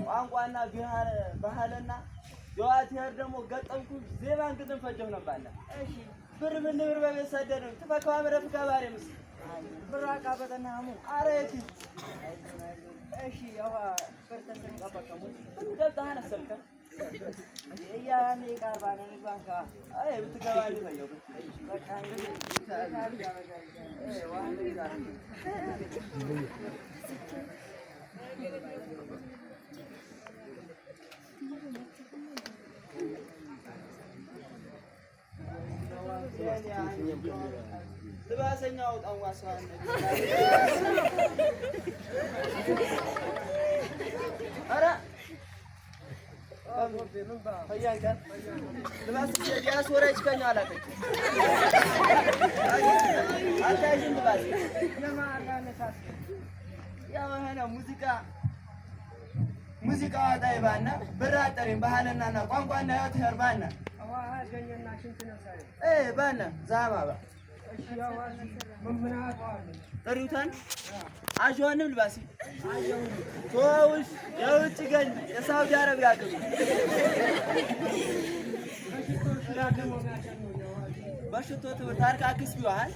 ቋንቋና ባህልና የዋትሄር ደግሞ ገጠምኩ ዜማን ግጥም ፈጀሁ ነባለ ብር ምን ብር በቤት ሰደድም ትፈከዋ ምረፍ ከባሪ ምስ ብር አቃበጠና ሙ አረቲ እሺ ያው ብር ተሰንቀበቀሙ ብር ገብተህ አነሰልከ እያኔ ቃርባነ ንባንካ አይ ብትገባ ልፈየው በቃ ልባሰኛው ጣዋሳ ኧረ ልባስ ከኛ አላከችም አታይሽም። ልባስ ያው ሙዚቃ ሙዚቃ ጣይባና ብር አጠሪም ባህልናና ቋንቋና ህይወት ባና ባና ዛማ ባ ጥሪውታን አሸዋንም ልባሲ ተውሽ የውጭ ገኝ የሳውዲ አረቢያ ግቢ በሽቶ ትምህርት አርካክስ ቢዋሃል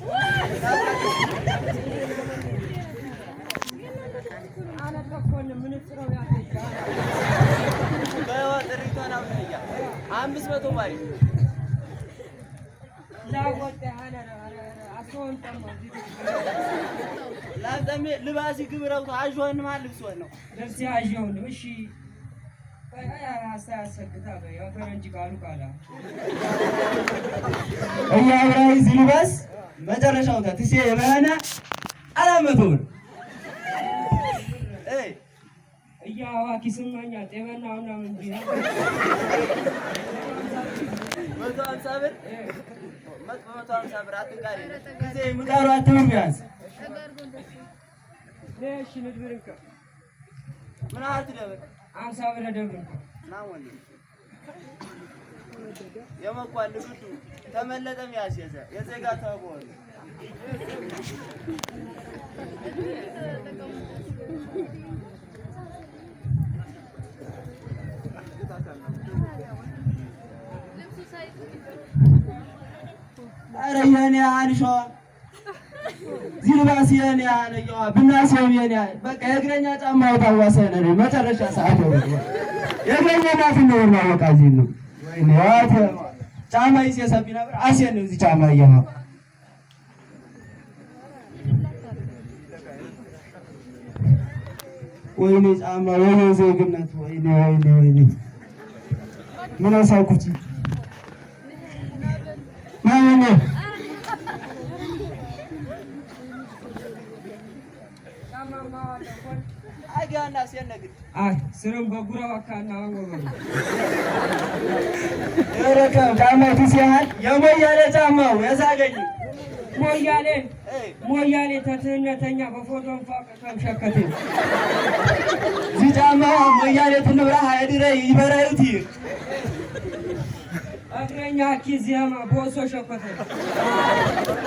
ጥሪቷን አውጥተያ 500 ባሪ ላንተም ልባሲ ግብረው አዥዋን ማለት ልብስ ነው። ልብስ አዥዋን ነው። እሺ እያብራይ ዝልባስ መጨረሻው ትሴ የበህና 400 ብር እያዋ ኪስማኛ ጤበና ምናምን 150 ብር 150 ብር አትንቃሪ ጊዜ ምቃሩ አትብር ቢያንስ እሺ ንድብር ምን ያህል ትደብር? 50 ብር ደብር የመኳን ንግዱ ተመለጠም ያስየዘ የዜጋ ተቦን ኧረ የኔ አንሿ ዚልባስ የኔ ያህል ብናስየም የኔ ያህል በቃ የእግረኛ ጫማ የታዋሰ ነው። መጨረሻ ሰዓት ነው። የእግረኛ ናፍ ነው በቃ እዚህ ነው ጫማ ይሴሰብ ነበር አሴን ነው እዚህ ጫማ እየማ ወይኔ ጫማ ወይኔ ዜግነት ወይኔ ወይኔ ወይኔ ምን አሳኩት ወይኔ ስርም በጉራው አካና ጫማቱ ሲያህል የሞያሌ ጫማው የሳገኝ ሞያሌ ሞያሌ ተትህነተኛ በፎቶም ፋቅቶም ሸከቴ እዚህ ጫማ ሞያሌ ትንብራ ሀይድረ ይበራዩት እግረኛ ኪዚያማ ቦሶ ሸኮተ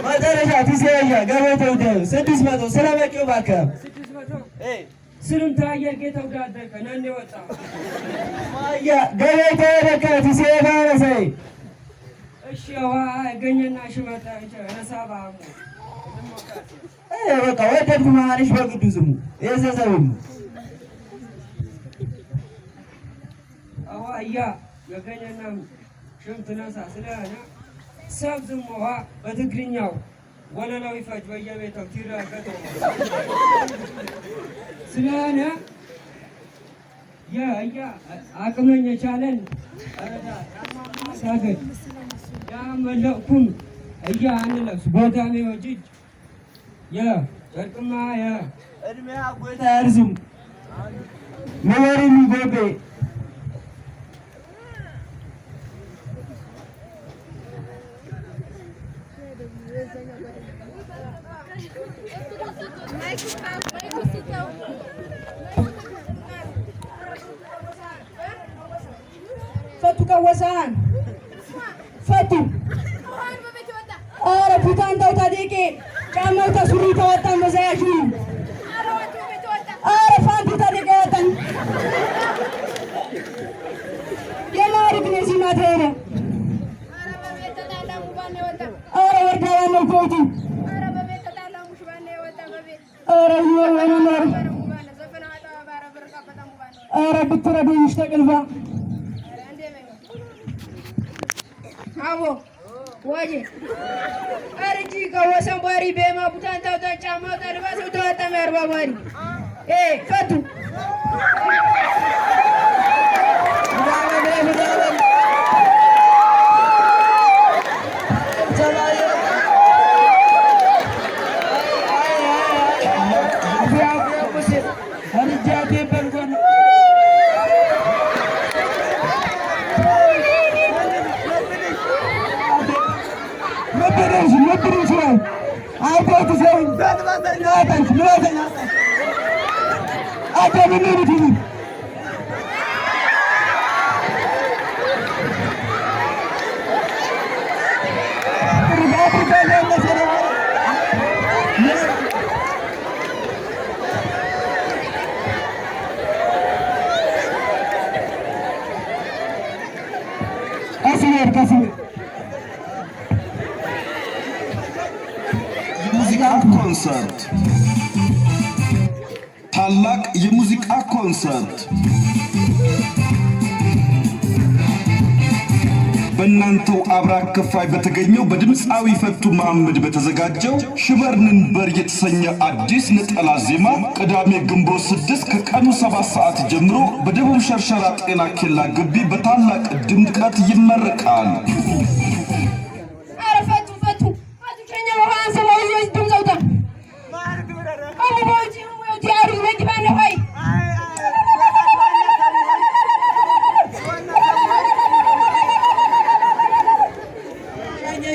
መጨረሻ ቲሲያ ገበተው ደው 600 ስለበቂው እባክህ 600 ስንም ታየር ጌታው ዳደከ ነኔ ወጣ ማያ ገበተው ደከ ቲሲያ ባረሰይ እሺ ዋ ገኘና ሽመጣ ረሳባ በቃ ወደድኩ መሀልሽ በግዱ ዝሙ የዘዘው አዋ እያ የገኘና ሽም ትነሳ ስለሆነ ሰብ ዝሞዋ በትግርኛው ወለላው ይፈጅ በየቤተው ቲራገጦ ስለሆነ የእያ አቅመኝ የቻለን ሳገድ ያመለቅኩም እያ አንለብስ ቦታሜ ወጅጅ የጨርቅማ የእድሜ ጎታ ያርዝም ንበሪኒ ጎቤ ፈቱ ቀወሳን ፈቱ ኧረ ፑታንታው ታዴቄ ጫማው ተሱሪ ተወጣን መዛያሹ ኧረ ፋንቱ ታዴቄ ወጣን የማሪክ ነዚህ ማተረ ኧረ ወርዳዋ መልኮቱ ኧረ ወነኖር ኧረ ብትረዱኝ ተቅልፋ አቦ ወጂ አርጂ ከወሰን ቦሪ ቤማ ቡታን ታውታን ጫማ ታልባስ ተወጣ መርባ ቦሪ ኤ ፈቱ የሙዚቃ ኮንሰርት፣ ታላቅ የሙዚቃ ኮንሰርት በእናንተው አብራክ ክፋይ በተገኘው በድምፃዊ ፈቱ መሐመድ በተዘጋጀው ሽበርንንበር የተሰኘ አዲስ ነጠላ ዜማ ቅዳሜ ግንቦት 6 ከቀኑ 7 ሰዓት ጀምሮ በደቡብ ሸርሸራ ጤና ኬላ ግቢ በታላቅ ድምቀት ይመረቃል። ኧረ ፈቱ ፈቱ ፈቱ ሸኛ ውሃን ሰማይ ድምፅ አውጣ አቡ ቦጂ ወዲ አሩ ነጅባነ ሆይ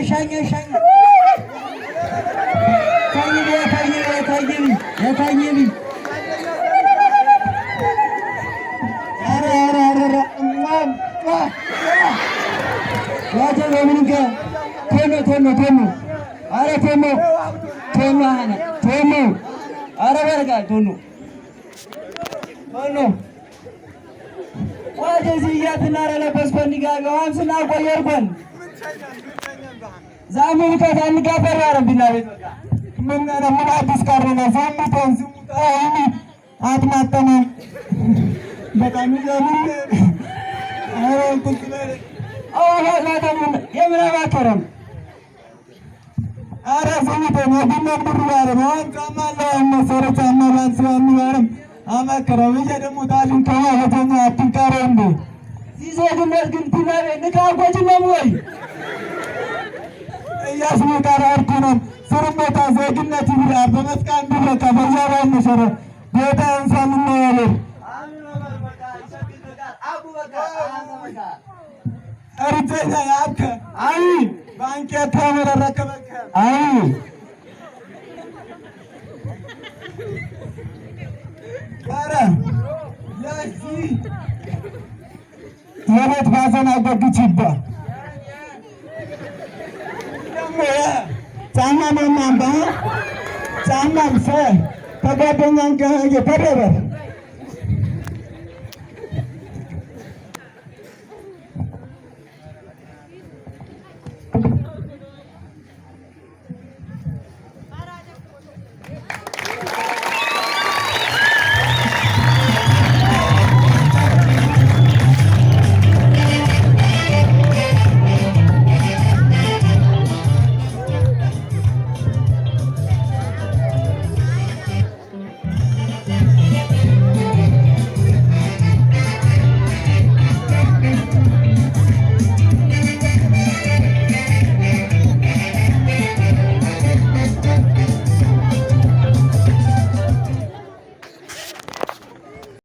ሻኘ ሻኘ ታኝቢ ቶኖ ቶኖ ቶኖ ኧረ ቶኖ ቶኖ ቶኖ ኧረ በርጋ ቶኖ ቶኖ ወደዚህ እያትናረ ለበስኮን ጋቢው ሀምስና ቆየርኮን ዛሙ ብከት አንጋፈር ያረብና ቤት ምን ምን አዲስ ቀረነ? ዝሙተን ዝሙት አይኒ አትማጠነ በጣም ይዘምን ኧረ እንትን የምን አባከረም ኧረ ዝሙተን የቡና ብሩ ባረም አሁን ጫማ አለ መሰረ ጫማ ባንስ ባረም አመከረም እየ ደግሞ ታሽን ከማ ወተኛ አትንቀረ እንዴ ዜግነት ግን ቲናቤ ንቃቆች ነው ወይ እያስመጣር አርኩነም ስርሞታ ዜግነት ይብራ በመስቃን ቢረካ በዛራ መሰረ ቦታ እንሳምና ያለ እርጀኛ ያብከ አይ ባንኬ ተመረረከበከ አይ ኧረ ለዚህ የቤት ባዘን አጎግች ይባ ደግሞ ጫማ ማማባ ጫማም ሰ ተጓደኛን ተደበር